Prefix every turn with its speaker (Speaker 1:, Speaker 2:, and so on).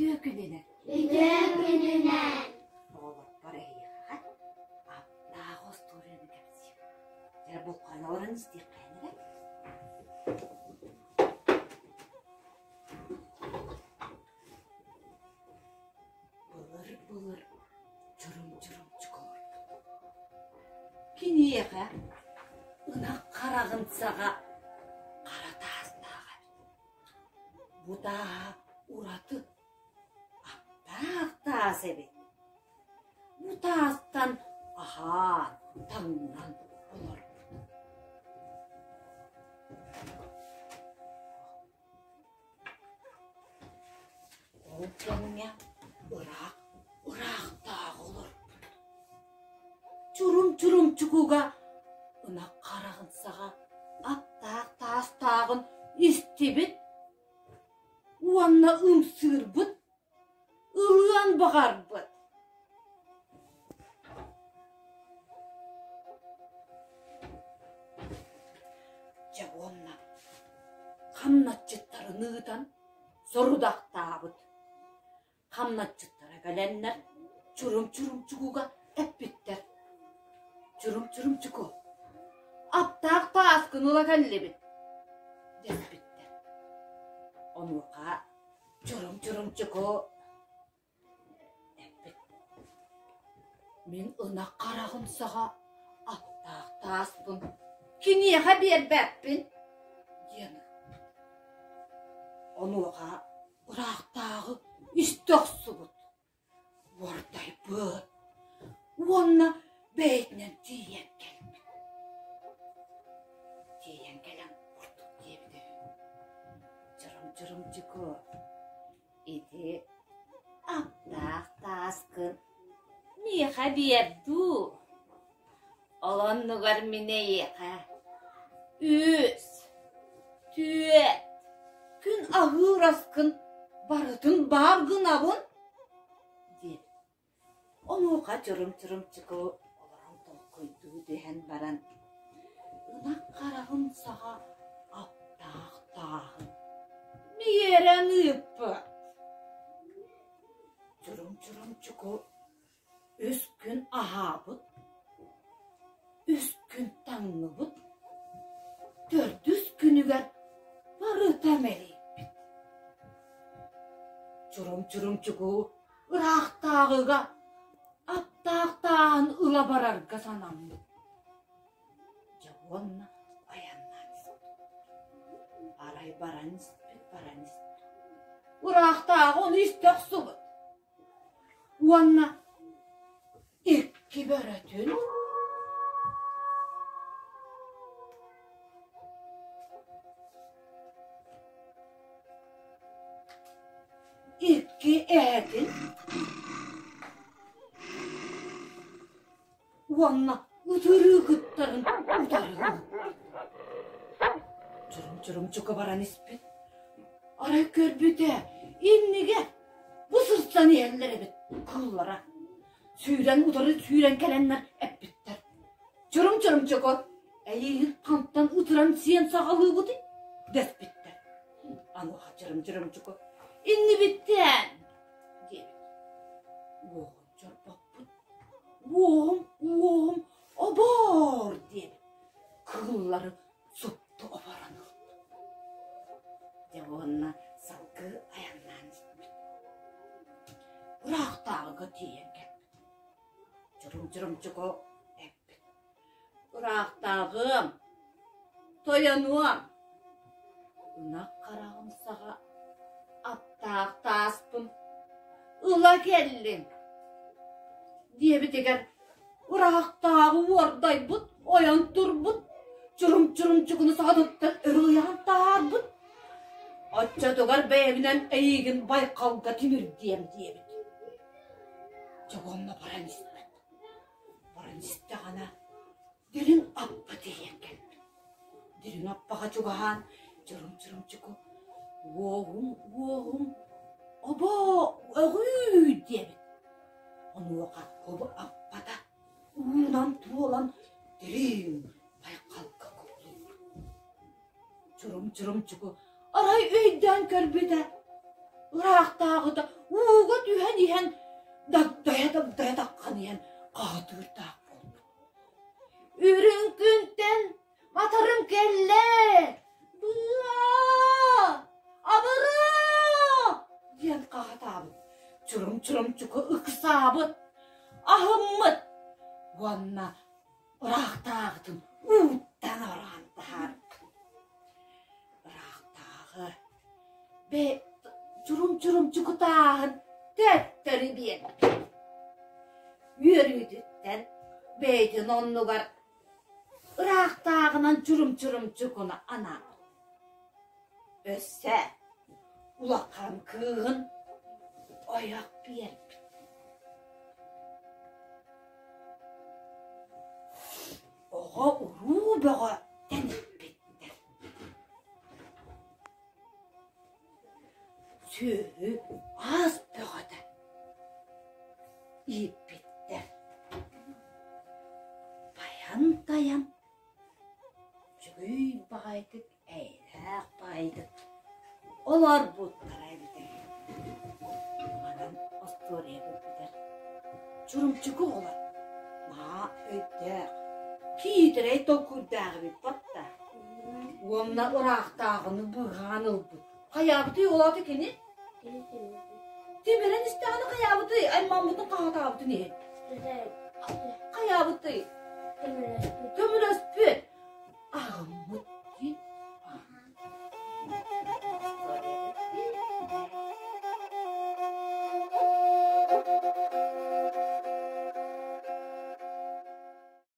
Speaker 1: Үтүө күнүнэн!
Speaker 2: Үтүө күнүнэн!
Speaker 1: Оҕолорбор эһиэхэ аптаах остуоруйаны кэпсиим. Дьэ, булкаан олорон истиэххэйин эрэ. Былыр-былыр чурум-чурумчук олорбут. Киниэхэ ынах хараҕын саҕа хара таастаах эбит. Бу тааһа ураты, аптаах таас эбит. Бу таастан аһаан, таҥнан олорбут. Ол кэмҥэ ыраах ыраахтааҕы олорбут. Чурум-чурумчукуга ынах хараҕын саҕа аттаах таастааҕын истибит уонна ымсыырбыт, ылыан баҕарбыт. Дьэ уонна хамначчыттарын ыытан сорудахтаабыт. Хамначчыттара кэлэннэр чурум-чурумчугуга эппиттэр: «Чурум-чурумчуку, аптаах тааскын ыла кэллибит» дэспиттэр. Онуоха чурум-чурумчуку эппит: «Мин ынах хараҕын саҕа аптаах тааспын киниэхэ биэрбэппин» диэн ыыппыт. Онуоха ыраахтааҕы истэ охсубут, уордайбыт уонна бэйэтинэн тиийэн кэлбит. Тиийэн кэлэн курдук диэбитэ үһү: «Чырым-чырымчыку, ити аптаах тааскын миэхэ биэр дуу, ол оннугар мин эйиэхэ үс, түөрт күн аһыыр аскын барытын баар гынабын» диэбит. Онуоха чырым-чырымчыку олорон толкуйдуу түһэн баран, ынах хараҕын саҕа аптаах тааһын биэрэн ыыппыт. Чурум-чурумчуку үс күн аһаабыт, үс күн таҥныбыт, төрдүс күнүгэр барыта мэлийбит. Чурум-чурумчуку ыраахтааҕыга аттаахтааһын ыла барарга санаммыт. Дьэ уонна айаннаан испит. Арай баран испит, баран испит. Ыраахтааҕы ону истэ охсубут. Уонна икки бөрөтүн Икки эһэтин уонна ытырыы кыттарын утары Чурум-чурумчука баран испит. Арай көрбүтэ, иннигэ бу сырсан иһэллэр эбит кыыллара. Сүүрэн утары сүүрэн кэлэннэр эппиттэр. Чурум-чурумчуку, эйиигин хантан ытыран сиэн саҕалыыбытый? дэспиттэр. Ануоха чырым-чырымчуку иннибиттэн диэбит. Уоҕун чорбоппут. Уоҕум, уоҕум, обоор диэбит. Кыыллары супту оборон ылбыт. Дьэ уонна салгыы айаннаан испит. Ыраахтааҕыга тиийэн кэлбит. Чурум-чурумчуку эппит. Ыраахтааҕыам, тойонуом, ынах хараҕым саҕа аптаах тааспын ыла кэллим диэбитигэр ыраахтааҕы уордайбыт, ойон турбут, чурум-чурумчугуну саҕатыттан өрө ыйаан таһаарбыт. Оччотугар бэйэбинэн эйиигин байҕалга тимирдиэм диэбит. Дьэ уонна баран испэт. Баран истэҕинэ дириҥ аппа тиийэн кэлбит. Дириҥ аппаҕа чугаһаан чурум-чурумчуку уоһум уоһум обоо өҕүү диэбит. Онуоха хобу аппата уунан туолан дириҥ байҕалга кубулуйбут. Чурум-чурумчуку арай өйдөөн көрбүтэ. Ыраахтааҕыта ууга түһэн иһэн дагдайа-дагдайа таххан иһэн хаһытыырдаах буолбут. Үрүҥ күнтэн матарым кэллэ! Быа! Абыраа! диэн хаһытаабыт. Чурум-чурумчуку ыксаабыт, аһыммыт уонна ыраахтааҕытын ууттан ороон таһаарбыт. Ыраахтааҕы Бэ чурум-чурумчуку тааһын төттөрү биэрбит. Үөрүүтүттэн бэйэтин оннугар ыраахтааҕынан чурум-чурумчукуну анаабыт. Өссө улахан кыыһын ойох биэрбит. Оҕо-уруу бөҕө тэниппиттэр. Сүөһү аас бөҕөтө ииппиттэр. Байан-тайан үчүгэй баҕайытык, эйэлээх баҕайытык олорбуттара эбитэ. Манан остуоруйа бүтэр. Чурумчуку оҕолор наһаа өйдөөх, киитэрэй толкуйдаах эбит батта. Уонна ыраахтааҕыны быыһаан ылбыт. Хайаабытый ол аата кини? Тимирэн истэҕинэ хайаабытый? Аймаммытын хаһатаабытын иһин. Хайаабытый? Көмөлөспүт. Аҕыммыт.